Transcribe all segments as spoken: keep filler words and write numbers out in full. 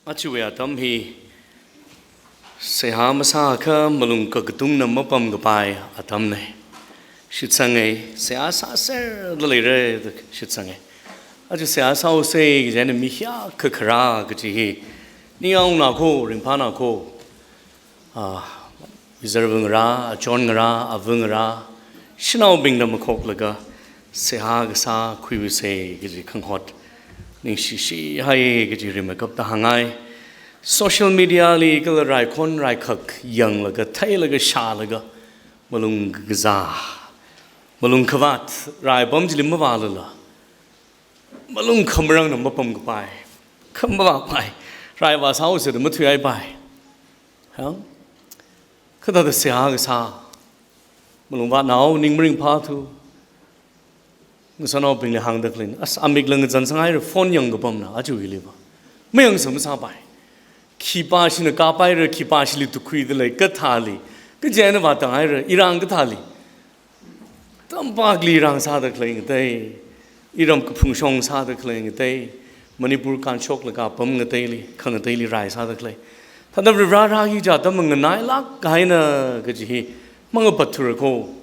Ajawui atam hi seihā masākha malung kakatungna mapamkapai atamna. Shitsanga, seihā sāserda leira da shitsanga. Aja seihā sāhaosa kajina mi hiyākha kharā kaji hi ningyāngnako, ringphānako. Ah, wizarva ngarā, achon ngarā, ava ngarā, shanaobingna makhoklaga seihā kasā khuiusa kaji khanghot ningshishihai kaji rimeikapta hāngngai. Social media li kala raikhon raikhak yanglaga, theilaga, shālaga, malung kazā, malung khavāt, rai apam chili mavālala, malung khamarangna mapamkapai, khamavāpai, rai vāsāhaosa da mathuihaipai. Hang? Kathāda seihā kasā, malung vātnao, ning maringphāthu. Ngasānaobingli hāngda khaleina, as, amik lang zan sāngaira, phone yangkapamna, aja hiliva. Mayang samasāpai. Khipāshina kapaira, khipāshili tukhuida lei, kathāli. Kajina vātanghaira, irang kathāli. Tampakli rang sāda khalei ngatei, iram kaphungshong sāda khalei ngatei, Manipur kānshoklaga apam ngateili, khangateili rai sāda khalei. Thāda Varivarā hi ja atam nganailāk kahaina kaji hi mangapathura ko.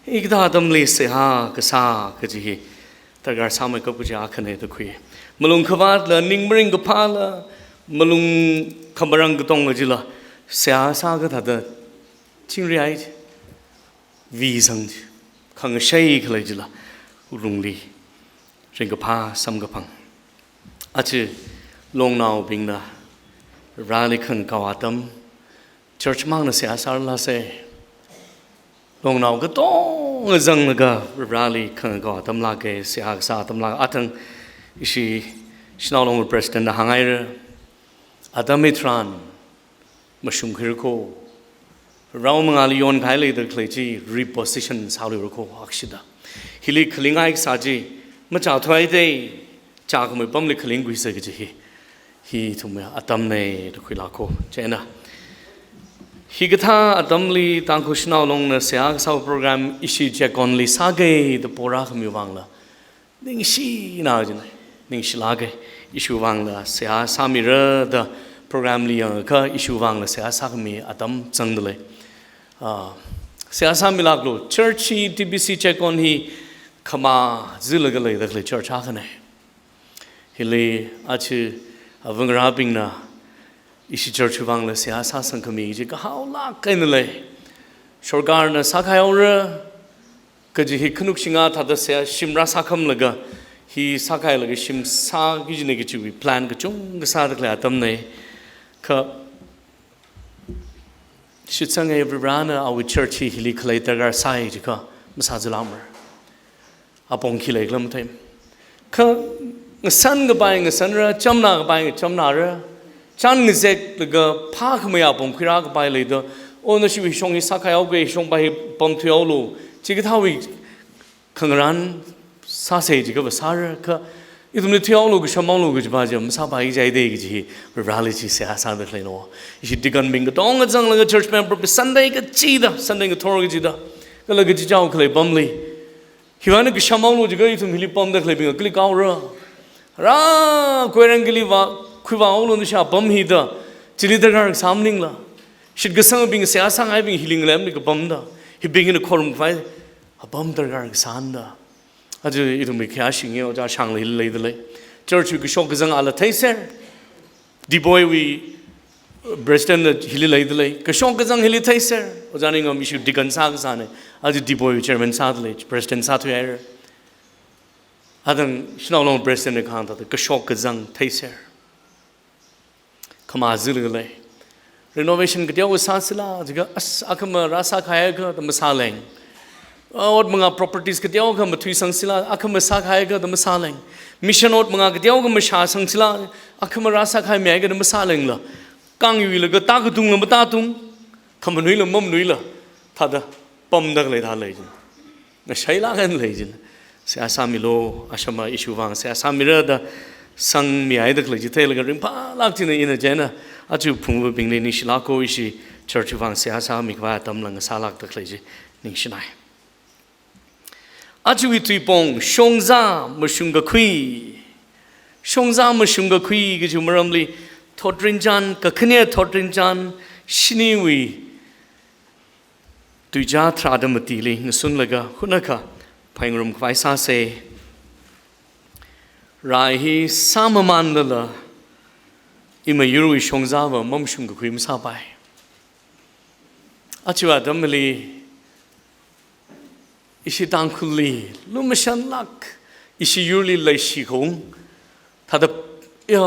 Hikathā atamli seihā kasā kaji hi darkar sāmeikap kaji akhana da khui. Malung khavātla, ning maringkaphāla, malung khamarang katong kajila seihā sākha thāda chingri ai chi. Vizang chi, khangashei khalei chila, urungli ringkaphā samkaphang. Aja longnaobingna Vareli khangakao atam, church mangna seihā sāralāsa. Longnao katonga zanglaga Vareli khangakao atam lāka, seihā kasā atam lāka. Athang ishi shanao long president na hānghaira, atam hitharan mashungkhuira ko, rao mangāli yonkahai leida khalei chi reposition sāluira ko, akshida. Hili khalingai kasā chi machāthuida, chākhamei pamli khalingkhuisa kaji hi, hi ithumwui atamna da khuilāk ko. Chieina, hikathā atamli Tangkhul shanao longna seihā kasā program ishi check-on li sāki da porākhami vangla ningshina jina, ningshilāka. Ishiwui vangla seihā sāmira da program li yangakha ishiwui vangla seihā sākhami atam zangda lei. Ah, seihā sāmilāklu, church hi, T B C check-on hi khamazalaga leida khalei church akhana. Hili aja avangarābingna ishi church wui vangla seihā sāsangkhami chi kahaolāk eina lei. Sorkarna sākhaihaora kaji hi khanuk shinga thāda seihā shim rāsākhamlaga, hi sākhailaga shim sāki kajina kajiwui plan kachungkha sāda khalei atamna. Kha shitsanga, Varivarāna awui church hi hili khalei darkar sāi jiakha masāzalāmara. Apong khi leikhala matheimana. Kha ngasankapai ngasanra, chamnākapai chamnāra, chān ngazeklaga phākhamei apong khuirākapai leida, o nashiwui shong hi sākhaihaoka, shongpa hi pamthuihaolu, chikathāwui khangarān sāsa jiakha vāsāra, kha ithumli thuihaolu, kashamhaolu kajipa chi masāpaiki jihaida kaji hi Varivarāli chi seihā sāda khaleina. Ishi deaconbing katonga zanglaga church member bing Sunday kachida, Sunday ngathor kachida, kala kachichao khalei pamli, hiwui eina kashamhaolu jiakha ithum hili pamda khaleibing kali kaora. Rā, Koirengli vā, khuivāhaolu nashi apam hi da, chili darkar kasā maningla, shitkasangbing, seihā sāngaibing hili ngalemli kapamda, hibing hina khorumkhavai apam darkar kasāna da. Aja ithumwui khayāshinga, Ojā Shangla hili leida lei. Church wui kashok kazang ala theiser. Diboi wui president na hili leida lei. Kashok kazang hili theiser. Ojā Ningam ishi deacon sākasāna, aja Diboi wui chairman sāda lei, president sāthuihaira. Athang shanao long president na kahāng thāda kashok kazang theiser. Khamazalaga lei. Renovation kateokha sāsila jiakha, as, akhama rāsākhaiakha da masāleng. Ot manga properties kateokha mathuisangsila, akhama sākhaiakha da masāleng. Mission ot manga kateokha mashāsangsila, akhama rāsākhaimiakha da masālengla, kāngyuilaga tākatungla matātung, khamanuila mamanuila, thāda pamda khalei thāda lei jin. Ngashailāk eina lei jin. Seihā sāmilu, ashama ishiwui vang seihā sāmira da sangmihaida khalei chi theilaga ringphālāk jina. Ina chieina aja phungvabingli ningshilāk ko, ishi church wui vang seihā sāmikhavai atamla ngasālākda khalei chi ningshinai. Ajawui tuipong, shongzā mashungkakhui. Shongzā mashungkakhui kaji maramli, thotrinchān, kakhane thotrinchān shiniwui tuizā tharāda matili ngasunlaga hunakha phaningngarum khavai sāsa. Rai hi sāmamānlala, imiyurwui shongzāva mamashung kakhui masāpai. Achiwui atamli, ishi Tangkhulli lumashanlāk, ishi yurli leishi kahung, thāda, ya,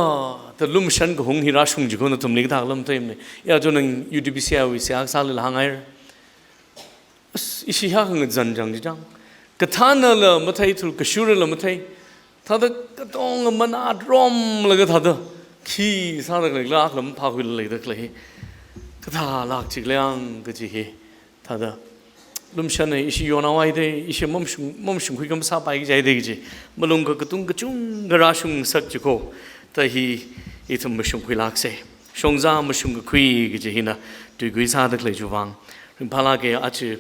thāda lumashan kahung hi rāshung jikho nathumli kathā lam theimana. Ya, chonang U T B C wui seihā kasālila hānghaira. As, ishi hiyākha ngazan chang chi chang. Kathānala matheithura, kashurala mathei. Thāda katonga manā romlaga thāda khi sāda khalei, lāk lam phākhuila leida khalei. Kathālāk chikhala yang kaji hi. Thāda lumashan hi ishi yonhaowa da, ishi mamashung, mamashungkhui kha masāpai kaji da kaji. Malung kakatung kachungkha rāshungsak jikho. Thāda hi ithum mashungkhuilāksa. Shongzā mashung kakhui kaji hina tuikui sāda khalei chiwui vang. Ringphālāka. Aja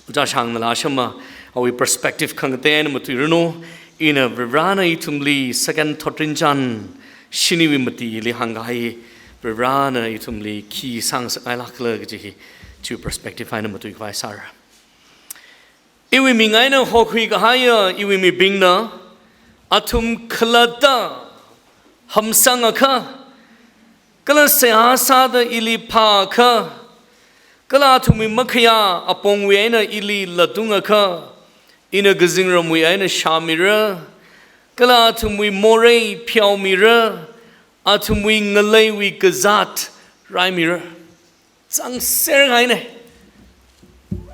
Ojā Shangnala ashama, awui perspective khangatei eina matuiranu, ina Varivarana ithumli Second Thotrinchān shiniwui matili hāngkahai, Varivarana ithumli khi sāngasakngailākla kaji hi, chiwui perspective eina matui khavai sāra. Iwui ming eina hokhui kahaiya iwui mibingna, athum khalatta hamsangakha, kala seihā sāda ili phāakha, kala athumwui makhayā apongwui eina ili latungakha, ina kazingramwui eina shāmira, kala athumwui morei pheomira, athumwui ngaleiwui kazāt raimira. Zangser kahaina.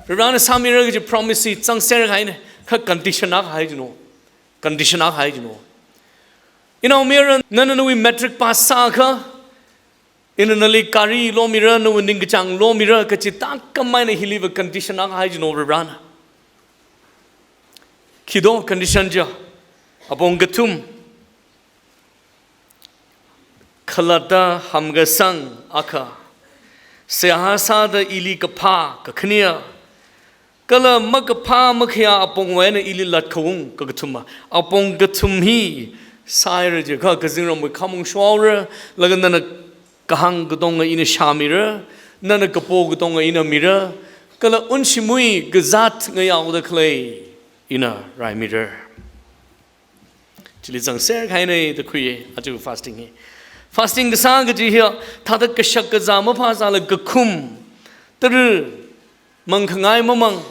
Varivarana sāmira kaji promise hi zangser kahaina. Kha condition akha hai jino. Condition akha hai jino. Inaomayara, nana nawui matric pass sāakha, ina nali gari lomira, nawui ningkachāng lomira, kachi tākam eina hiliva condition akha hai jino Varivarana. Khido condition chi? Apong kathum. Khalatta hamkasangakha, seihā sāda ili kaphā kakhanea, kala makaphā makhayā apongwui eina ili latkhaung kakathuma. Apong kathum hi sāhaira jiakha, kazingramwui khamong shohaora, laga nana kahāng katonga ina shāmira, nana kapo katonga ina mira, kala unshimwui kazāt ngayaoda khalei ina raimira. Chili zangser kahaina da khuiya, aja fasting hi. Fasting kasā kaji hiya, thāda kashak kazā maphāzāla kakhum, tara mangkhangai mamang,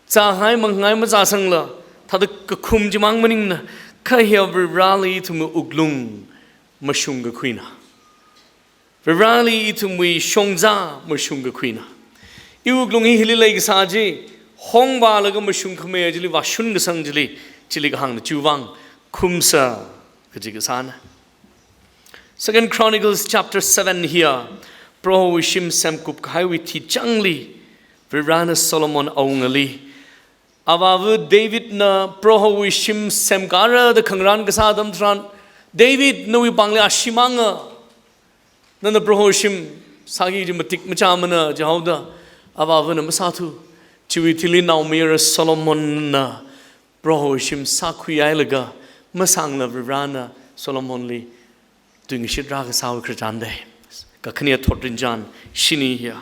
zāngai mangkhangai mazāsangla, thāda kakhum chimang maningmana, kha hiya Varivarali ithumwui wuklung mashung kakhuina. Varivarali ithumwui shongzā mashung kakhuina. Iwui wuklung hi hili leikasā chi, hongvālaga mashung khamei chili vāshun kasang chili, chili kahāngna chiwui vang, khumsa kaji kasāna. Second Chronicles chapter seven hiya, Prohowui shim semkup kahaiwui thichangli, Varivarana Solomon awungali, avāva Davidna Prohowui shim semkara da khangarān kasā atam tharan, David, nawui pāngli ashee manga, nana Proho shim sāki kaji matik machāmana jihaoda, avāvana masāthu. Chiwui thili naomayara Solomonna Proho shim sākhuihailaga, masāngla Varivarana Solomonli tuingashit rākasāwui khararchān da. Kakhane thotrinchān shini hiya.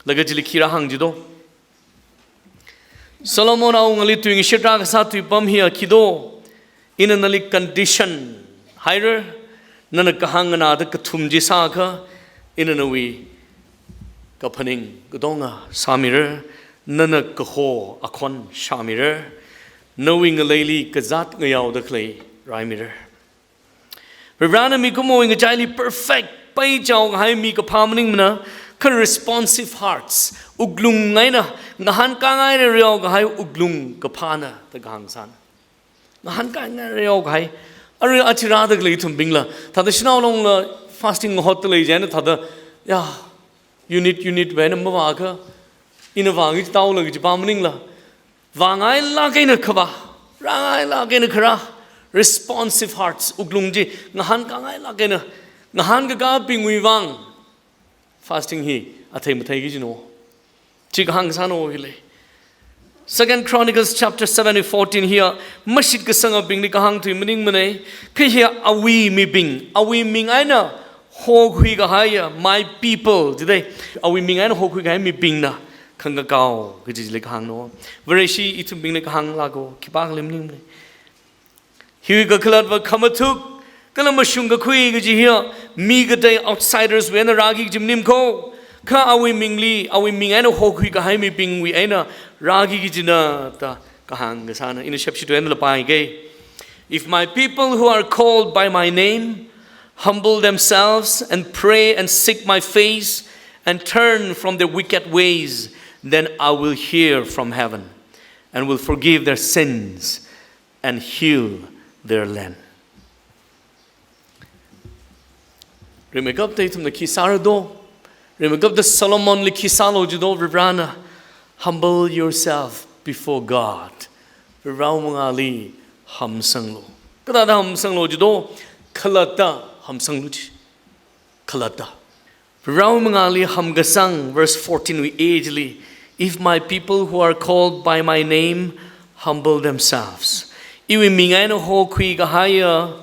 Laga chili khi rāhāng jido? Solomon awungali tuingashit rākasā tuipam hiya khido, ina nali condition haira, nana kahāng nganāda kathum chi sāakha, ina nawui kaphaning katonga sāmira, nana kaho akhon shāmira, nawui ngaleili kazāt ngayaoda khalei raimira. Varivarana mikumowui ngachaili perfect paichao kahai mi kaphā maningmana, kha responsive hearts, wuklung eina, ngahānkāngai eina reokahai wuklung kaphāna da kahāng sāna. Ngahānkāngai eina reokahai. Arui aja rāda khalei ithumbingla, thāda shanao longla fasting ngahotda lei chieina thāda, ya, unit, unit wui eina mavāakha, ina vāngai chi taola kaji pā maningla, vāngailāk eina khavā, rāngailāk eina kharā, responsive hearts, wuklung chi ngahānkāngailāk eina, ngahānkakābingwui vang fasting hi athei matheiki jino. Chi kahāng kasāna hili. Second Chronicles chapter seven fourteen hiya, mashitkasangabingli kahāng tui maningmana, kha hiya awui mibing, awui ming eina hokhui kahaiya, my people, jidai, awui ming eina hokhui kahai mibingna khangkakao kaji chili kahāngna. Vareshi ithumbingli kahāng lako, khipākha maningmana. Hiwui kakhalatva khamathuk kala mashung kakhui kaji hiya mi katei, outsiders wui eina rāki kaji maning ko. Kha awui mingli, awui ming eina hokhui kahai mibingwui eina rāki kajina da kahāng kasāna. Ina shepshi tui eina lapai ke. "If my people who are called by my name humble themselves and pray and seek my face and turn from their wicked ways, then I will hear from heaven and will forgive their sins and heal their land." Rimeikapta ithumna khi sāra do? Rimeikapta Solomonli khi sālo jido Varivarana? "Humble yourself before God." Varivarawui mangāli hamsanglo. Kathāda hamsanglo jido? Khalatta hamsanglo ji. Khalatta. Varivarawui mangāli hamkasang, verse fourteen wui A chili, "If my people who are called by my name humble themselves." Iwui ming eina hokhui kahaiya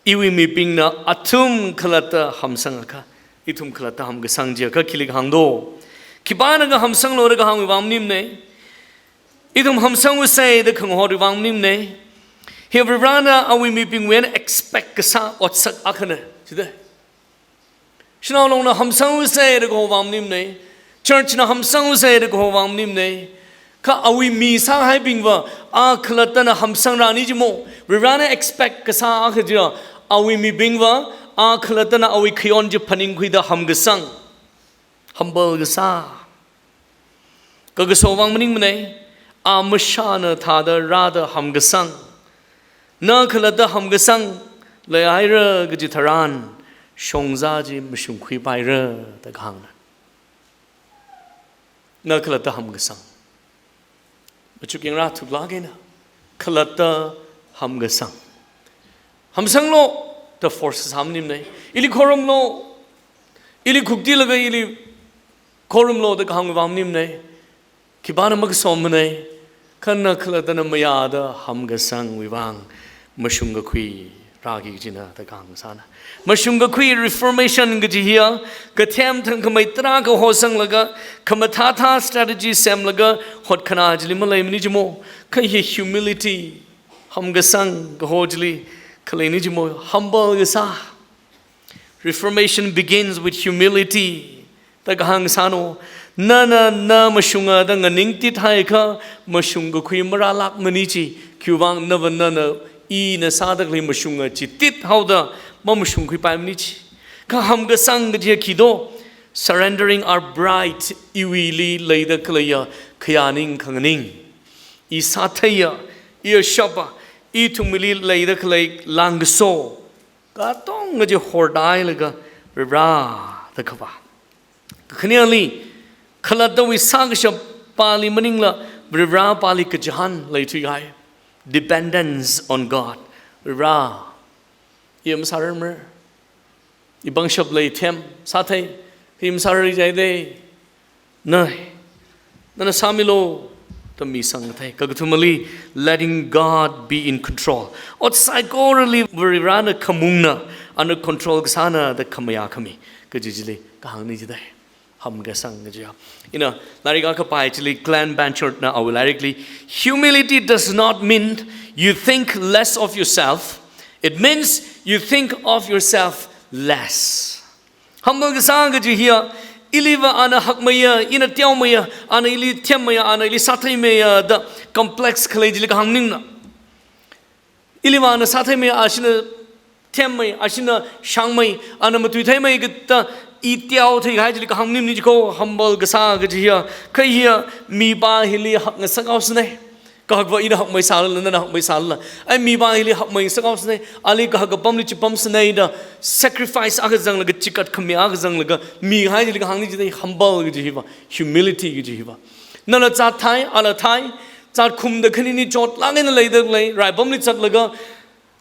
iwui mibingna athum khalatta hamsangakha, ithum khalatta hamkasang jiakha khili kahāng do? Khipānakha hamsanglo da kahāngwui vang maningmana. Ithum hamsangusei da khangahotwui vang maningmana. Hi Varivarana awui mibingwui eina expect kasā otsak akhana, jida. Shanao Longna hamsangusei da kaho vang maningmana. Church na hamsangusei da kaho vang maningmana. Kha awui mi sāhaibingva a khalattana hamsangrani jimo. Varivarana expect kasā akha jiya, awui mibingva a khalattana awui khayon chi phaningkhuida hamkasang. Humble kasā. Kakaso vang maningmana, a mashāna thāda rāda hamkasang. Na khalatta hamkasang leihaira kaji tharan, shongza chi mashungkhuipaira da kahāngna. Na khalatta hamkasang. Machuk yangra thuklāk eina, khalatta hamkasang. Hamsanglo da force sā maningmana. Ili khorumlo, ili khuktilaga ili khorumlo da kahāng vang maningmana. Khipāna makasomana. Kha na khalattana mayāda hamkasangwui vang mashung kakhui rāki kajina da kahāng sāna. Mashung kakhui, reformation kaji hiya, kathem thangkhamei tarākha hosanglaga, khamathāthā strategy semlaga hotkhanā chili maleimana jimo. Kha hi humility, hamkasang kaho chili khaleina jimo, humble kasā. Reformation begins with humility. Da kahāng sāna, nana na mashunga da nganingtit haiakha, mashung kakhui marālākmana ji, khiwui vang nava nana ina sāda khalei mashunga chi tit haoda mamashungkhuipaimana ji. Kha hamkasang kaji khi do? Surrendering our pride, iwuili leida khaleiya khayāning khanganing. I sātheiya, i ashapa, ithumli leida khalei langkaso katonga chi hortailaga Varivara da khavā. Kakhaneli, khalattawui sākashap pali maningla, Varivara pali kachihān leithuihai. Dependence on God. Varivara, i masārarmara. I pangshap lei them, sāthei, i masārar jai de. Nai, nana sāmilo, da misang kathei. Kakathumali, letting God be in control. Ot saikorali Varivarana khamungna, ana control kasāna da khamayā khami kaji chili kahāngna jidai. Hamkasang kajiya. Ina, lairik akha pai chili, Glenn Blanchard na awui lairikli, "Humility does not mean you think less of yourself. It means you think of yourself less." Humble kasā kaji hiya, iliva ana hakmeiya, ina teomeiya, ana ili themmeiya, ana ili sātheimeiya da complex khalei chili kahāng maningna. Iliva ana sātheimei, ashina themmei, ashina shāngmei, ana matuitheimei kathā i teotheihai chili kahāng maningmana ji ko, humble kasā kaji hiya. Kha hiya, mipā hili hakngasak haosana. Kahakva ina hakmeisālala, nana hakmeisālala, ai mipā hili hakmeingasak haosana, ali kahak apamli chipamsana da sacrifice akha zanglaga, chikat khami akha zanglaga mihai chili kahāngna jidai, humble kaji hiva, humility kaji hiva. Nala zat thai, ala thai, zat khumda khanini chotlāk eina leida khalei, raipamli zatlaga,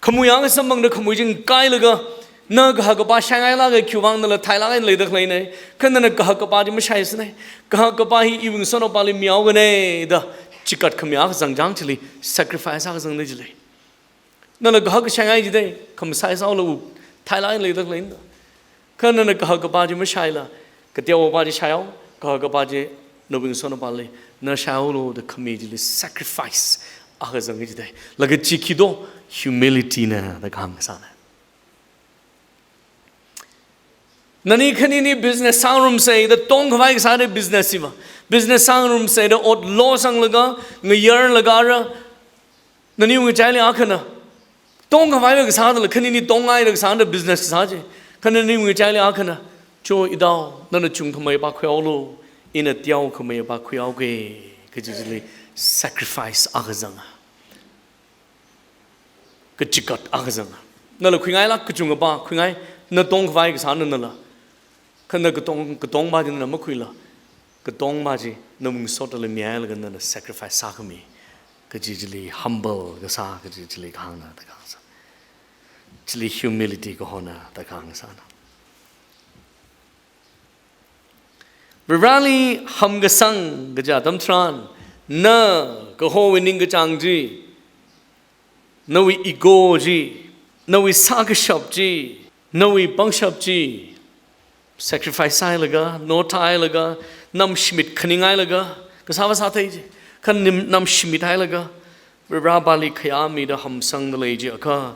khamui akha samphangda khamui chi ngakailaga, na kahak apā shaingailāka, khiwui vang nala thailāk eina leida khaleina. Kha nana kahak apā chi mashaisanai. Kahak apā hi iwui ngasotnaopāli mihaokana da, chikat khami akha zangchang chili, sacrifice akha zangda jilei. Nala kahak shaingai jidai, khamasai saolaga, thailāk eina leida khaleina. Kha nana kahaka pa chi mashaila, kateowa pa chi shaihao, kahaka pa chi nawui ngasotnao pali na shaihaolu da khami chili sacrifice akha zanga jidalei. Laga chi khi do, humility na da kahāng kasāna. Nani khanini business sāngarumsa da tongkhavai kasā da business hiva. Business sāngarumsa da ot losanglaga, ngayarlaga rā, naniwui ngachaili akhana tongkhavai kasā dala khanini tongngaida kasā da business kasā chi. Kha naniwui ngachaili akhana, cho idao, nana chungkhamei pa khuihaolu, ina teokhamei pa khuihao ke, kaji chili sacrifice akha zanga. Kachikat akha zanga. Nala khuingaila, kachungkha pa khuingai, na tongkhavai kasā na nala. Kha na katong, katong pa chi nana makhuila, katong pa chi nawui ngasotla mihailaga nana sacrifice sākhami. Kaji chili humble kasā, kaji chili kahāngna da kahāng sā. Chili humility kahona da kahāng sāna. Varivarāli hamkasang kaja atam tharan, na kahowui ningkachāng chi, nawui ego chi, nawui sākashap chi, nawui pangshap chi sacrifice sāhailaga, nothahailaga, namshimit khaninghailaga, kasāva sāthei chi, kha nim-, namshimit hailaga, Varivarā pali khayāmida hamsangda lei jiakha,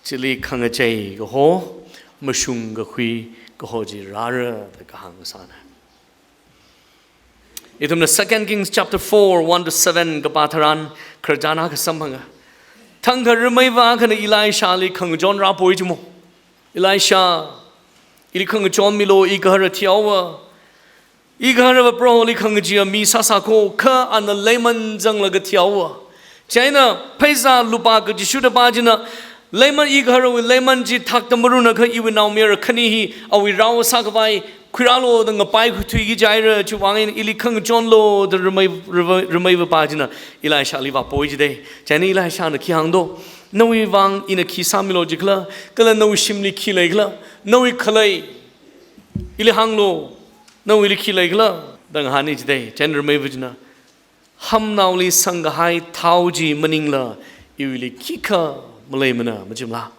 chili khangachei kaho, mashungkakhui kaho chi rāra da kahāng sāna. Ithumna Second Kings chapter four, one to seven kapā tharan, khararchan akha samphanga. Thangkha rameiva akhana Elishali khangachon rāpoi jimo. Elisha, ili khangachon milo, igahara thihaowa. Igaharava Proholi khangacheeya mi sāsā kho, kha ana leiman zanglaga thihaowa. Chieina pheisā lupā kachishuda pa china, leiman igaharawui leiman chi thakta maruna kha iwui naomayara khani hi awui rao sākhavai khuirālu da ngapai khuithuiki jihaira, chiwui vang eina ili khangachonlu da ramei, ramei, rameiva pa china Elishali vāpoi jidalei. Chieina Elishana khi hāngdo, nawui vang ina khi sāmilo jikhala, kala nawui shimli khi leikhala, nawui khalei ili hānglu, nawuili khi leikhala da ngahāni jidalei. Chieina rameiva china, hamnaoli sangkahai thao chi maningla iwuili khikha maleimana, machimla?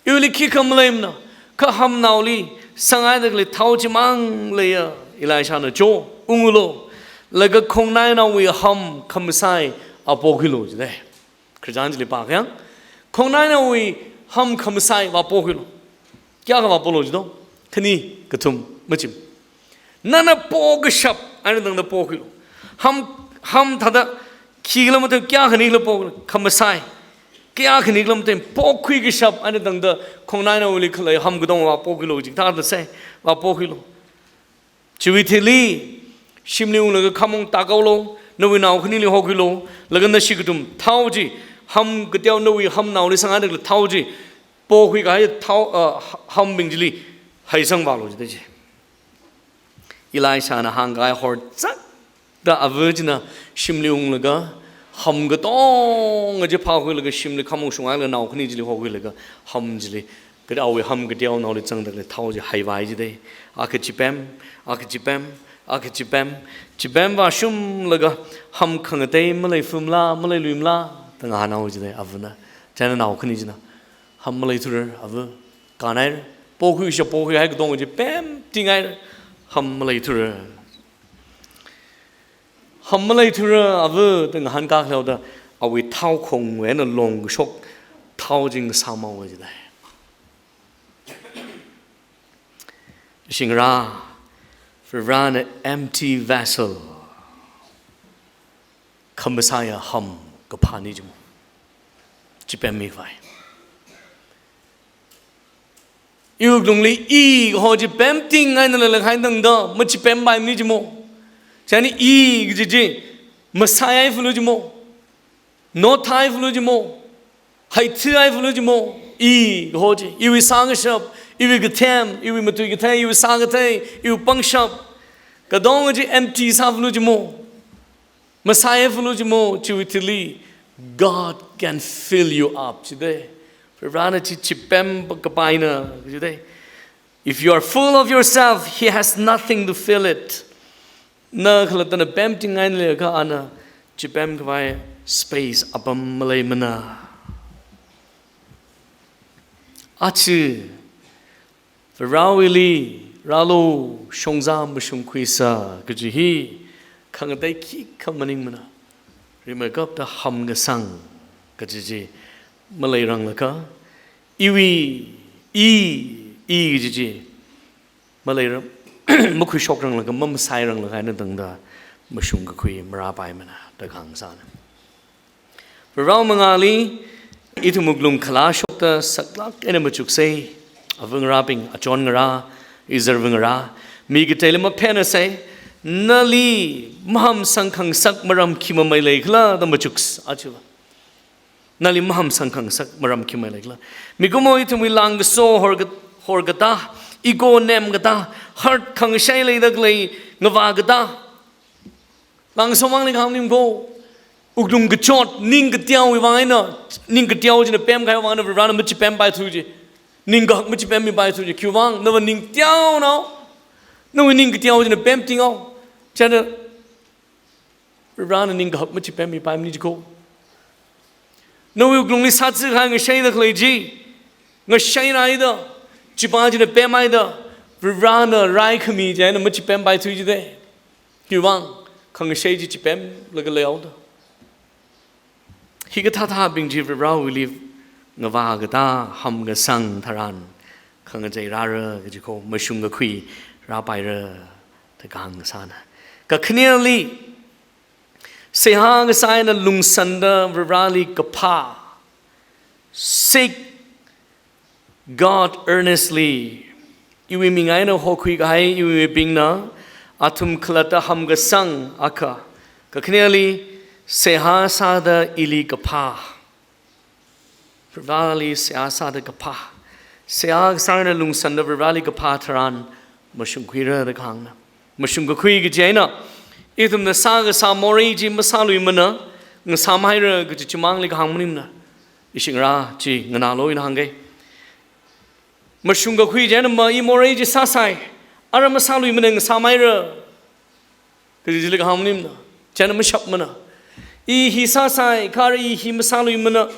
Iwuili khikha maleimana, kha hamnaoli sanghaida khalei thao chimang leiya. Elishana cho, ungulu, laga khongnainaowui ham khamasai vāpokhuilu jidalei. Khararchan chili pākhayang, khongnainaowui ham khamasai vāpokhuilu. Kayākha vāpolu jido? Khani, kathum, machim. Nana pokashap eina tangda pokhuilu. Ham, ham thāda khikhala matui, kayākha nikhala pokhuilu, khamasai. Kayākha nikhala matui, pokhui kashap eina tangda khongnainaowuili khalei ham katong vāpokhuilu, chikathā thāda sei, vāpokhuilu. Chiwui thili, shimli unglaga khamong tākaolu, nawui nao khanili hokhuilu, laga nashi kathum thao chi, ham kateo nawui hamnaoli sanghaida khalei thao chi, pokhui kahai thao, ah, hambing chili heisangvālu jida chi. Elishana hāngkahai horchakda ava china shimli unglaga, ham katonga chi phākhuilaga, shimli khamong shunghailaga, nao khani chili hokhuilaga, ham chili, kha awui ham kateonaoli zangda khalei thao chi heivai jidalei. Akha chipem, akha chipem, akha chipem, chipem vāshunglaga, ham khangatei maleifumla, maleiluimala da ngahānhaowa jidalei avana. Chieina nao khani china, ham maleithura ava, kānhaira, pokhui kashap pokhuihai katonga chi pemtinghai, ham maleithura. Ham maleithura ava da ngahānkā khaleoda, awui thao khongwui eina longkashok thao chi ngasāmhaowa jidalei. Shingra, Varivarāna empty vessel, khamasaiya ham kaphāna jimo. Chipemmikhavai. Iwui wuklungli i kaho chi pemtinghai eina leilakha eina tangda machipempai mana jimo. Chieina i kaji chi masaihaifulu jimo. Nothaihaifulu jimo. Heithihaihaifulu jimo. I kaho chi, iwui sākashap, iwui kathem, iwui matui kathei, iwui sākathei, iwui pangshap, katonga chi empty sāhaifulu jimo. Masaihaifulu jimo, chiwui thili, God can fill you up jidalei. Varivarāna chi chipemkapaina jidalei. If you are full of yourself, He has nothing to fill it. Na khalattana pemtinghai eina leiakha ana chipemkhavai space apam maleimana. Achi, Varewuili rālu, shongza mashungkhuisa kaji hi khangatei khikha maningmana. Rimeikapta hamkasang kaji chi maleiranglakha, iwui, i, i kaji chi maleira, makhuishokranglakha, mamasairanglakha eina tangda mashung kakhui marāpaimana da kahāng sāna. Varewui mangāli ithum wuklung khalashokta saklāk eina machuksei, avāngarābing, achonngarā, izarvāngarā, mi kateili maphenasei, nali mahamsang khangasak maram khi mamei leikhala da machuks, achiva. Nali mahamsang khangasak maram khi mamei leikhala. Mikumo ithumwui langkaso horka-, horkatā, ego nemkatā, hurt khangashei leida khalei ngavākatā. Langkaso mangli kahāng maning ko. Wuklung kachot, ning kateowui vang eina, ning kateo china pemkahai vang eina, Varena machipempai thu chi. Ning kahak machipemmipai thu chi. Khiwuivang, nava ning teonao. Nawui ning kateo china pemtinghao. Chieina Varena ning kahak machipemmipaimana chi ko. Nawui wuklungli sāzakahai ngasheida khalei chi, ngasheiraida, chipa china pemhaida, Varena raikhami chieina machipempai thu chi de. Khiwuivang, khangashei chi chipemlaga leihaoda. Hikathāthābing chi Varewuili ngavākatā, hamkasang tharan khangachei rāra kaji ko, mashung kakhui rāpaira da kahāng sāna. Kakhaneli, seihā kasā eina lungsānda Vareli kaphā. Seek God earnestly. Iwui ming eina hokhuikahai iwui mibingna athum khalatta hamkasang akha. Kakhaneli, seihā sāda ili kaphā. Vareli seihā sāda kaphā. Seihā kasā eina lungsānda Vareli kaphā tharan mashungkhuira da kahāngna. Mashung kakhui kaji eina, ithumna sākasā morei chi masāluimana, ngasāmhaira kaji chimangli kahāng maningmana. Ishi ngarā chi nganālu ina hāngke. Mashung kakhui chieina ma i morei chi sāsai, ara masāluimana, ngasāmhaira kaji chili kahāng maningmana. Chieina mashapmana. I hi sāsai, kha ara i hi masāluimana,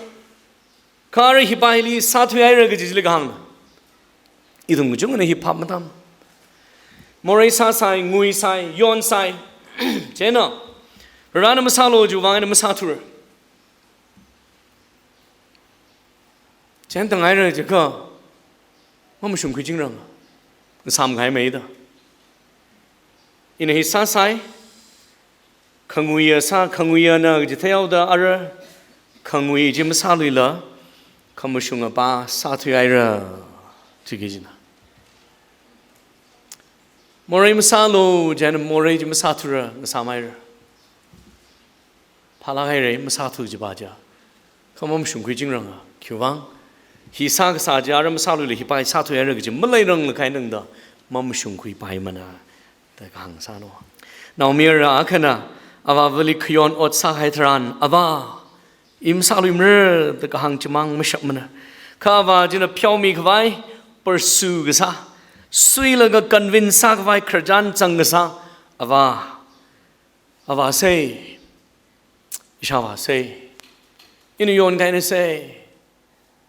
kha ara hipa hili sāthuihaira kaji chili kahāngna. Ithum kachungana hi phap matam. Morei sāsai, nguisai, yonsai. Chieina, Varena masālu chiwui vang eina masāthura. Chieina tanghaira jiakha, mamashungkhui chingranga. Ngasāmkahai meida. Ina hi sāsai, khanguiya sā, khanguiyana kaji theihaoda ara, khangui chi masāluila, khamashunga pa sāthuihaira, chi kajina. Morei masālu, chieina morei chi masāthura, ngasāmhaira. Phālāk haira, masāthu chipa chi. Kha mamashungkhui chingranga, khiwuivang, hi sākasā chi ara masāluila hipa sāthuihaira kaji maleiranglakha eina tangda mamashungkhuipaimana da kahāng sāna. Naomayara akhana, avāvali khayon ot sākahai tharan, avā, i masāluimara da kahāng chimang mashapmana. Kha avā china pheomikhavai, pursue kasā, suilaga convince sākhavai khararchan zangkasā, avā, avāsei, ishāvāsei, ina yonkahainasei,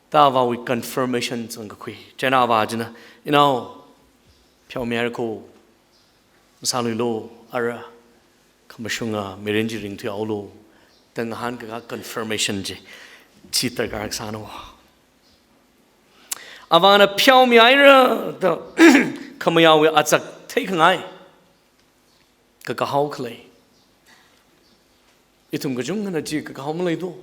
da avāwui confirmation zangkakhui. Chieina avā china, inao, pheomihaira ko, masāluilu, ara, khamashunga mirin chi ringthuihaolu, da ngahānkakā confirmation chi, chi darkar sāna. Avāna pheomihaira da, khamayāwui azak theikhangai kakahao khalei. Ithum kachungana chi kakahao maleido.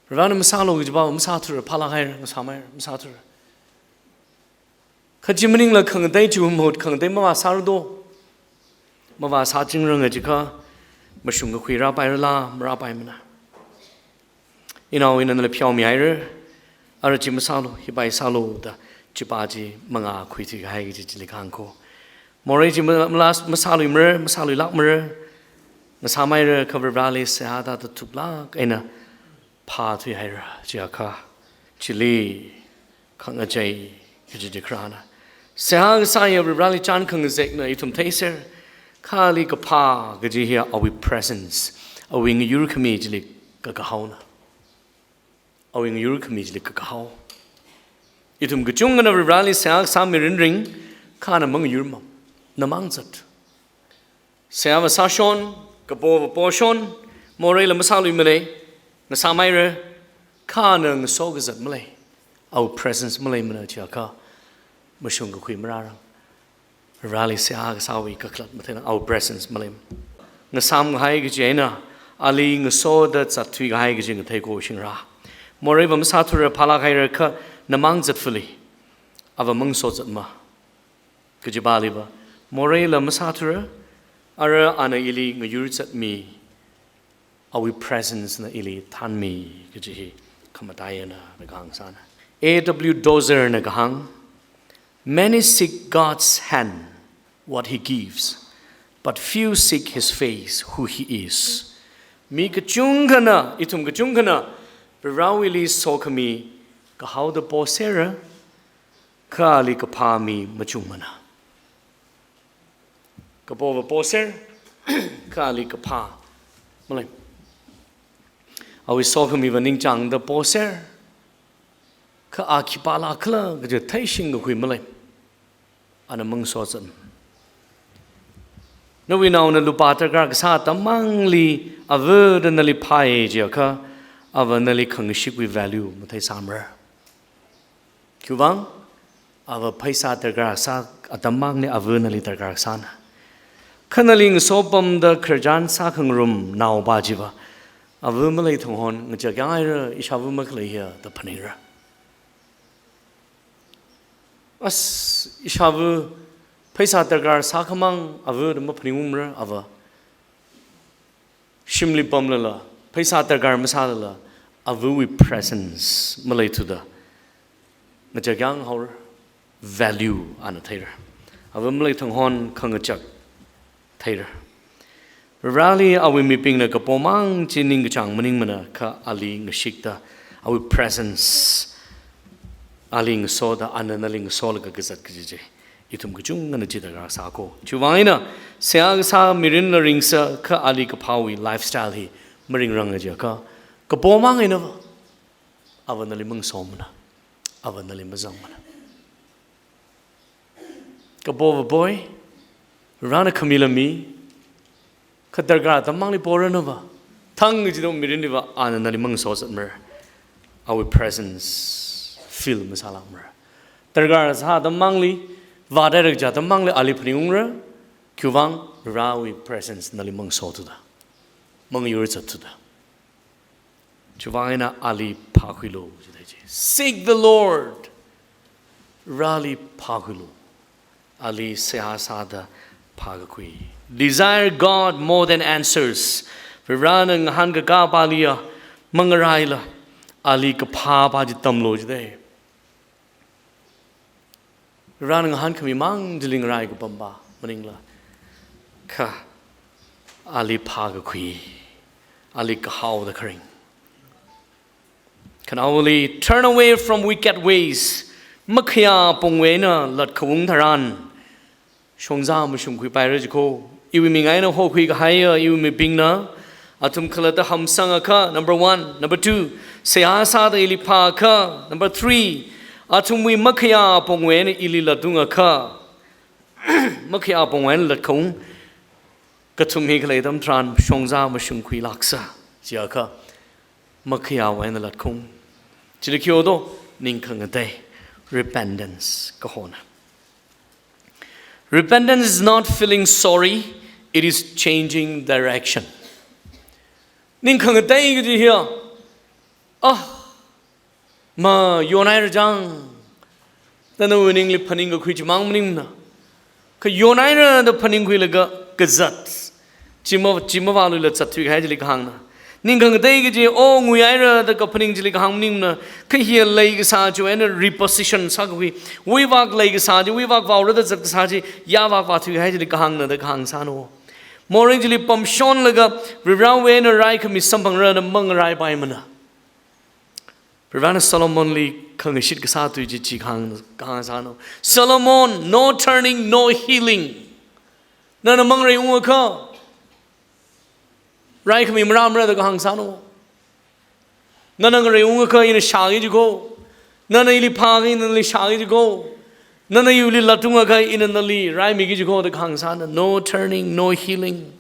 Varena masālu kajipa masāthura, phālāk haira, ngasāmhaira, masāthura. Kha chi maningla khangatei chiwui mahut khangatei mavāsārado. Mavāsā chingranga jiakha, mashung kakhui rāpairala, marāpaimana. Inao, ina nali pheomihaira, ara chi masālu, hipa sālu da, chipa chi mangā khuithuikahai kaji chili kahāng ko. Morei chi ma-, malas-, masāluimara, masāluilākmara, ngasāmhaira, kha Vareli seihā tāthuklāk eina phāthuihaira, jiakha, chili khangachei kaji chi kharāna. Seihā kasā hiya Vareli chān khangazekna ithum theiser, kha ali kaphā kaji hiya awui presence, awui ngayurkhami chili kakahaona. Awui ngayurkhami chili kakahao. Ithum kachungkhana Varivarali seihā kasā mirin ring, kha ana mangyurmam, ana mang zat. Seihāva sāshon, kapova poshon, moreila masāluimana, ngasāmeira, kha ana ngaso kazat malei, awui presence maleimana chiakha, mashung kakhui marārang. Vareli seihā kasāwui kakhalat matheina, awui presence maleimana. Ngasāmhai kaji eina, ali ngasoda zatthui kahai kaji ngathei koshingra. Moreiva masāthura, phālāk haira kha ana mang zatfali, ava mangaso zatma. Kajipaliva, moreila masāthura, ara ana ili ngayur zatmi, awui presence na ili thanmi kaji hi khamataiya na da kahāng sāna. A W Tozer na kahāng, "Many seek God's hand, what he gives, but few seek his face, who he is." Mi kachungkhana, ithum kachungkhana, Varivarawuili sokhami kahaoda poser, kha ali kaphā mi machungmana. Kapova poser, kha ali kaphā malei. Awui sokhamiva ningchāngda poser, kha a khipālākhala kaji theishing kakhui malei. Ana mangaso zat. Nawui naona lupā darkar kasā atam mangli avada nali phāya chiakha, ava nali khangashikwui value matheisāmara. Khiwuivang, ava pheisā darkar sā atam mangli ava nali darkar sāna. Kha nali ngaso pamda khararchan sākhangarum naopa chiva, ava malei thang hon ngachak yang haira, ishāva makhalei hiya da phaningra. As, ishāva pheisā darkar sākhamang ava da maphaningungra, ava shimli pamlala, pheisā darkar masālala, avawui presence maleithuda, ngachak yang haora, value ana theira. Ava malei thang hon khangachak theira. Vareli awui mibingna kapomang chi ningkachāng maningmana, kha ali ngashikda, awui presence ali ngasoda, ana nali ngasolaga kazat kaji chi, ithum kachungkhana chi darkar sāko. Chiwuivang eina, seihā kasā mirinla ringsa kha ali kaphāwui lifestyle hi maringranga chiakha, kapomang einava, ava nali mangasomana, ava nali mazangmana. Kapova poi, Varena khamila mi, kha darkar atam mangli poranava, thang kajida mirinliva ana nali mangaso zatmara. Awui presence feel masālākmara. Darkar sā atam mangli, vāthaira kaja atam mangli ali phaningungra, khiwuivang Varewui presence nali mangasothuda, mangayur zatthuda. Chiwuivang eina ali phākhuilu jidai chi. Seek the Lord. Vareli phākhuilu. Ali seihā sāda phākakhui. Desire God more than answers. Varena ngahānkakāpaliya mangaraila, ali kaphāpa chi tamlu jidai. Varena ngahānkhami mang chili ngarai kapampa maningla, kha ali phākakhui, ali kahaoda kharing. Khanaowali, turn away from wicked ways. Makhayā apongwui eina latkhaung tharan, shongza mashungkhuipaira jiko. Iwui ming eina hokhui kahaiya iwui mibingna, athum khalatta hamsangakha, number one. Number two, seihā sāda ili phāakha. Number three, athumwui makhayā apongwui eina ili latungakha, makhayā apongwui eina latkhaung. Kathum hi khalei atam tharan shongza mashungkhuilāksa, chiakha makhayāwui eina latkhaung. Chili khi odo, ningkhangatei, repentance kahona. Repentance is not feeling sorry, it is changing direction. Ningkhangatei kaji hiya, ah, mayonhaira chang, da nawui ningli phaningkakhui chimang maningmana. Kha yonhaira da phaningkhuilaga kazat, chi ma, chi mavāluila zatthui kahai chili kahāngna. Ningkhangatei kaji, o nguihaira da kaphaning chili kahāng maningmana. Kha hiya leikasā chiwui eina reposition sākakhui, wuivak leikasā chi, wuivak vāora da zatkasā chi, yāvak vāthui kahai chili kahāngna da kahāng sāna. Morei chili pamshonlaga, Varivarawui eina raikhami samphangra da mangaraipaimana. Varivarana Solomonli khangashit kasā tui chi chi kahāng, kahāng sāna. Solomon, no turning, no healing. Nana mangareiungakha, raikhami marāmara da kahāng sāna. Nana ngareiungakha ina shāki jiko. Nana ili phāakha ina nali shāki jiko. Nana iwuili latungakha ina nali raimiki jiko da kahāng sāna. No turning, no healing.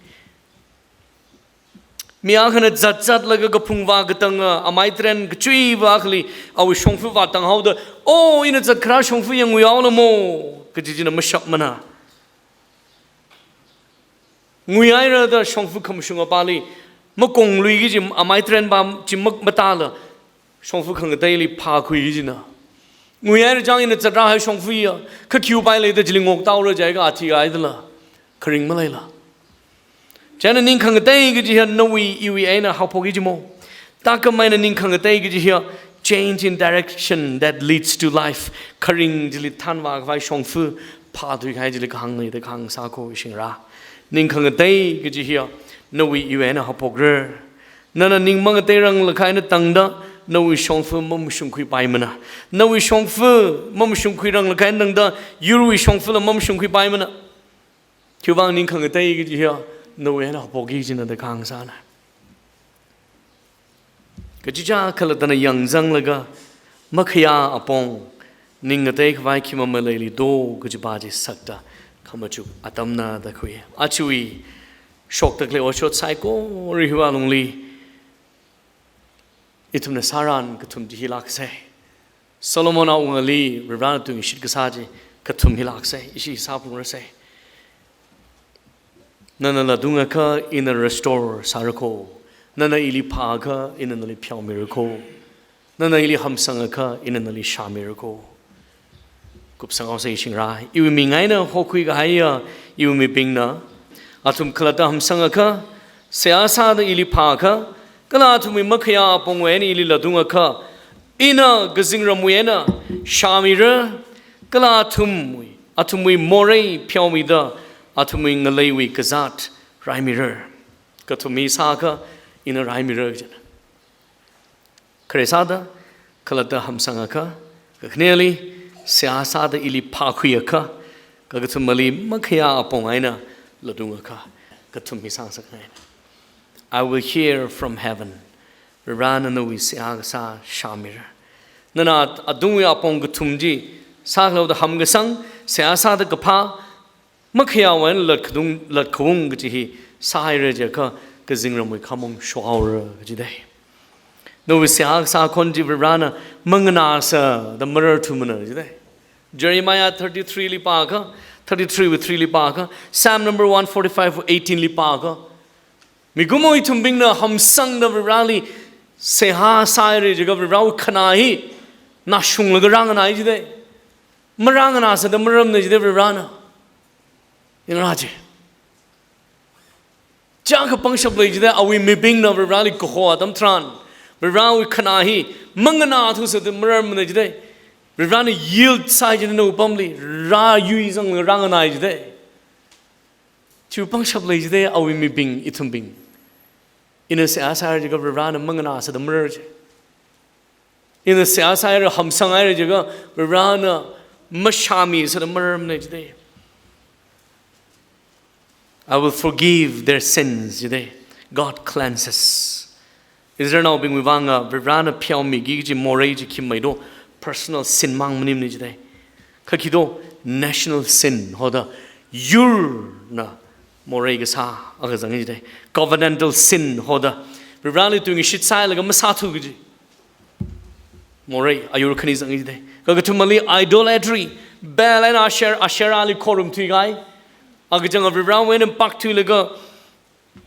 Mi akhana zatzatlaga kaphung vākatanga, amei tren kachuiva akhali awui shongfa vātang haoda, "Oh, ina zatkharā shongfa yangnguihaolamo," kaji china mashapmana. Nguihaira da shongfa khamashunga pāli makongluiki kaji, amei tren pā chi mak matāla, shongfa khangateili phākhuiki kajina. Nguihaira chang ina zatrāhai shongfa ya, kha khi upai lei da chili ngoktaora jiakha athikahai dala, kharing maleila. Chieina ning khangatei kaji hiya nawui iwui eina haophoki jimo. Tākam eina ning khangatei kaji hiya change in direction that leads to life. Kharing chili thanvākhavai shongfa phāthuikahai chili kahāngna da kahāng sāko ishingra. Ning khangatei kaji hiya nawui iwui eina haophokra. Nana ning mangateirang lakha eina tangda nawui shongfa mamashungkhuipaimana. Nawui shongfa mamashungkhuirang lakha eina tangda yurwui shongfala mamashungkhuipaimana. Khiwuivang ning khangatei kaji hiya nawui eina haophoki kajina da kahāng sāna. Kachichā khalattana yangzanglaga makhayā apong, ning ngateikhavai khi mamaleili do kaji pā chi sakta khamachuk atamna da khui. Ajawui shoktakle ot shot saikora hiwui alungli ithumna sāran kathum chi hilāksei. Solomon awungali Varivarana tungshit kasā chi kathum hilāksei, ishi sāphungrasei. Nana latungakha ina restore sārako. Nana ili phāakha ina nali pheomirako. Nana ili hamsangakha ina nali shāmirako. Kupsanghaosei ishingra, iwui ming eina hokhuikahaiya iwui mibingna, athum khalatta hamsangakha, seihā sāda ili phāakha, kala athumwui makhayā apongwui eina ili latungakha, ina kazingramwui eina shāmira, kala athumwui, athumwui morei pheomida, athumwui ngaleiwui kazāt raimira. Kathum hi sāakha ina raimira kajina. Khare sāda khalatta hamsangakha, kakhaneli seihā sāda ili phākhuiakha, kakathumali makhayā apong eina latungakha, kathum hi sāngasakngai. I will hear from heaven. Varivarana nawui seihā kasā shāmira. Nana atungwui apong kathum chi sākhalaoda hamkasang, seihā sāda kaphā, makhayāwui eina latkhaung, latkhaung kaji hi sāhaira jiakha kazingramwui khamong shohaora kajidei. Nawui seihā kasā khon chi Varivarana manganāsa da mararthumana jidei. Jeremiah thirty-three li pāakha, thirty-three wui three li pāakha, Psalm number one forty-five wui eighteen li pāakha, mikumo ithumbingna hamsangda Varivarali seihā sāhaira jiakha Varivarawui khanā hi nashunglaga rānganāi jidei. Marānganāsa da mararmana jidei Varivarana. Yangra chi. Chiyākha pangshap lei jidei, awui mibingna Varivarali kaho atam tharan, Varivarawui khanā hi manganāthusa da mararmana jidei. Varivarana yield sāi jidei nawui pamli, rāyuizang rānganāi jidei. Chiwui pangshap lei jidei, awui mibing, ithumbing. Ina seihā sāhaira jiakha Varivarana manganāsa da marar chi. Ina seihā sāhaira, hamsanghaira jiakha Varivarana mashāmisa da mararmana jidei. I will forgive their sins jidei. God cleanses. Israelnaobingwui vanga Varivarana pheomiki kaji morei chi khimeido, personal sin mang maningmana jidei. Kha khido, national sin hoda, yurna morei kasā akha zanga jidei. Covenantal sin hoda, Varivarali tungshit sālaga masāthu kaji morei ayur khani zanga jidei. Kakathumali idolatry, Baal eina Asher, Asherahli khorumthuikahai. Akachanga Varivarawui eina pakthuilaga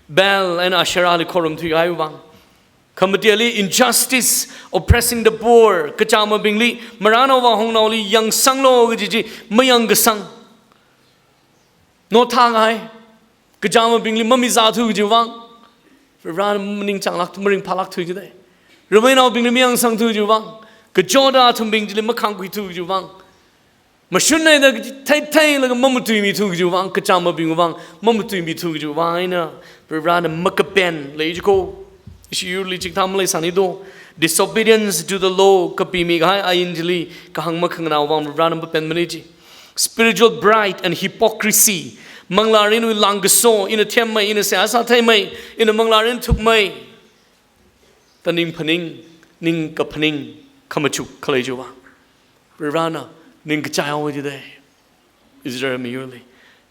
Baal eina Asherahli khorumthuikahaiwui vang. Khamateli injustice, oppressing the poor, kachāmabingli, marānao vāhongnaoli yangsanglo kaji chi mayangkasang, nothākahai, kachāmabingli mamizāthu kajiwui vang, Varivarana maningchānglākthu, maringphālākthu jidei. Rameinaobingli mayangsangthu kajiwui vang, kachoda athumbing chili makhāngkhuithu kajiwui vang, mashunnaida kaji theitheilaga mamatuimithu kajiwui vang, kachāmabingwui vang mamatuimithu kajiwui vang eina Varivarana makapen lei jiko. Ishi yurli chikathā maleisānido. Disobedience to the law, kapimikahai ain chili kahāng makhanganāwui vang Varivarana mapenmana ji. Spiritual pride and hypocrisy, manglārinwui langkaso, ina themmei, ina seihā sātheimei, ina manglārin thukmei da ning phaning, ning kaphaning khamachuk khalei chiwui vang. Varivarana ningkachai haowa jidalei. Israel miyurli.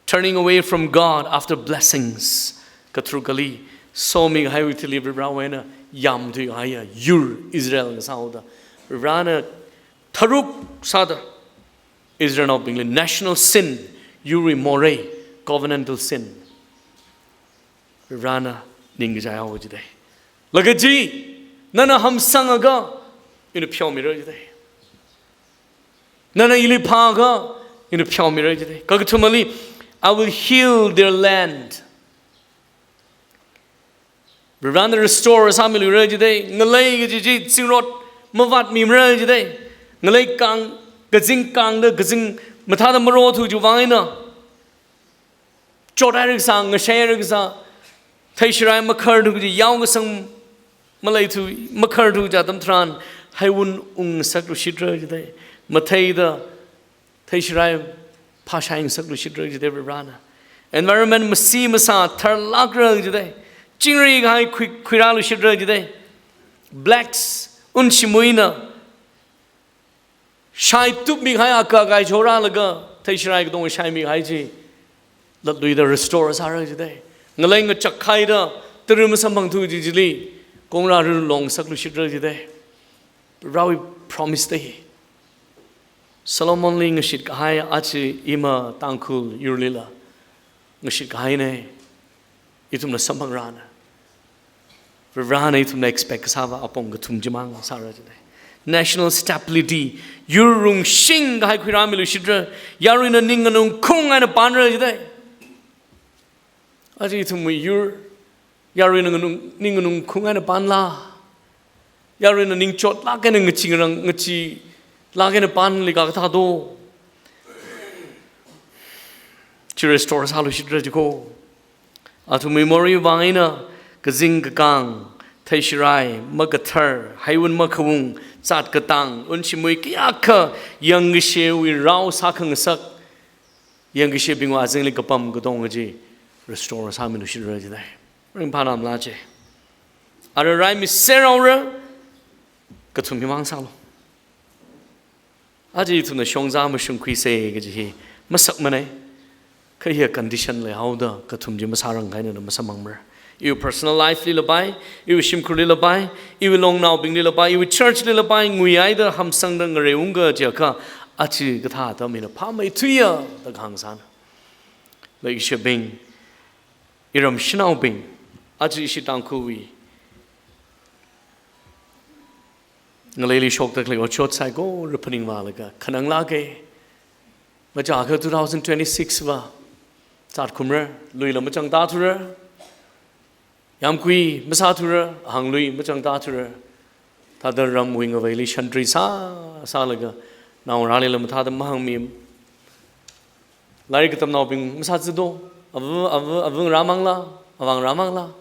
Turning away from God after blessings. Katharukali, somikahaiwui thili Varivarawui eina yamthuihaiya yur Israel ngasāhaoda, Varivarana tharuk sāda Israelnaobingli national sin, yurwui morei, covenantal sin, Varivarana ningkachai haowa jidalei. Laga chi, nana hamsangakha, ina pheomira jidalei. Nana ili phāakha, ina pheomira jidalei. Kakathumali, "I will heal their land." Varivarana restore sāmiluira jidalei. Ngalei kaji chi zingrot mavātmimara jidalei. Ngalei kang, kazing kangda, kazing mathāda marothu chiwui vang eina, chothaira kasā, ngashaihaira kasā, theishirai makharthu kaji, yaokasang maleithu, makharthu kaji atam tharan, heiwun ungsakluishitra jidalei. Matheida theishirai phāshai ngasakluishitra jidalei Varivarana. Environment masi masā tharlākra jidalei. Chingri kahai khui, khuirāluishitra jidalei. Blacks, unshimuina shaitupmikahai aka kai chorālaga, theishirai katonga shaimikahai chi latluida restore sāra jidalei. Ngalei ngachakhaida tara masamphangthu kaji chili, kongra rarlong ngasakluishitra jidalei. Varivarawui promise da hi. Solomonli ngashitkahai aja ima Tangkhul yurlila ngashitkahai eina, ithumla samphangrana. Varivarana ithumna expect kasāva apong kathum chimang sāra jidalei. National stability, yur rungshing kahai khuirāmiluishitra, yaruina ning nganungkhung eina pānra jidalei. Aja ithumwui yur, yaruina nganung, ning nganungkhung eina pānla, yaruina ningchotlāk eina ngachee ngarang, ngacheelāk eina pānli kakathā do. Chi restore sāluishitra jiko. Athumwui moreiwui vang eina, kazing kakang, theishirai makathar, heiwun makhaung, zat katang, unshimui kayākha, yangkashewui rao sākhangasak, yangkashebingwui azingli kapam katonga chi restore sāmiluishitra jidalei. Ringphānamla chi. Ara raimiserhaora, kathum himang sālu. Aja ithumna shongza mashungkhuisa kaji hi masakmana. Kha hiya condition leihaoda kathum chi masārangkahai eina masamphangmara. Iwui personal life li lapai, iwui shimkhurli lapai, iwui longnaobingli lapai, iwui church li lapai, nguihaida hamsangda ngareiungka jiakha, aja kathā atam hina phāmeithuiya da kahāng sāna. Leikashibing, iram shanaobing, aja ishi Tangkhulwui ngaleili shokda khalei otshot saikora phaningvālaga khananglāka. Machākha two thousand twenty-six va zatkhumra, luila machangtāthura, yāmkui masāthura, ahanglui machangtāthura. Thāda ramwui ngaveili shantri sā, sālaga, naongarālila mathāda mahāngmi. Lairik katamnaobing masātsi do, ava, ava, ava ngarā mangla, avā ngarā mangla,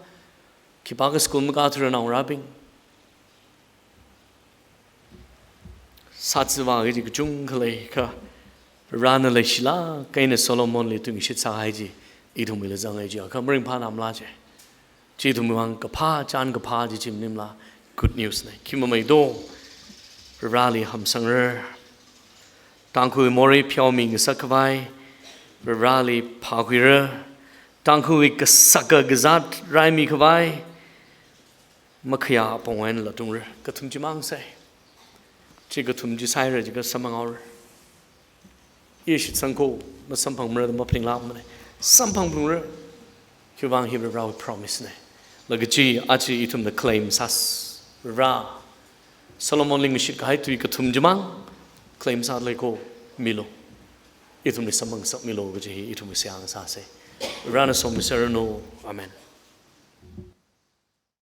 khipākha school makāthura naongarābing. Sātsivā kaji kachungkha lei kha, Varena leishilāk eina Solomonli tungshit sāhai chi, ithumwuila zanghai jiakha maringphānamla chi. Chi ithumwui vang kaphā, chān kaphā chi chi maningla, good news na. Khi mamei do, Vareli hamsangra. Tangkhul morei pheomi ngasak khavai, Vareli phākhuira. Tangkhulwui kasaka kazāt raimi khavai, makhayā apong eina latungra. Kathum chimang sai. Chi kathum chi saira jiakha samphanghaora. Ishi shitsangko, masamphangmara da maphaninglākmana. Samphangphalungra. Khiwuivang hi Varewui promise na. Laga chi, aja ithumna claim sāsa. Vare, Solomonli ngashitkahai tui kathum chimang claim sālei ko, milu. Ithumli samphangsakmilu kaji hi ithumwui seihā sāsa. Varena somi serranu. Amen.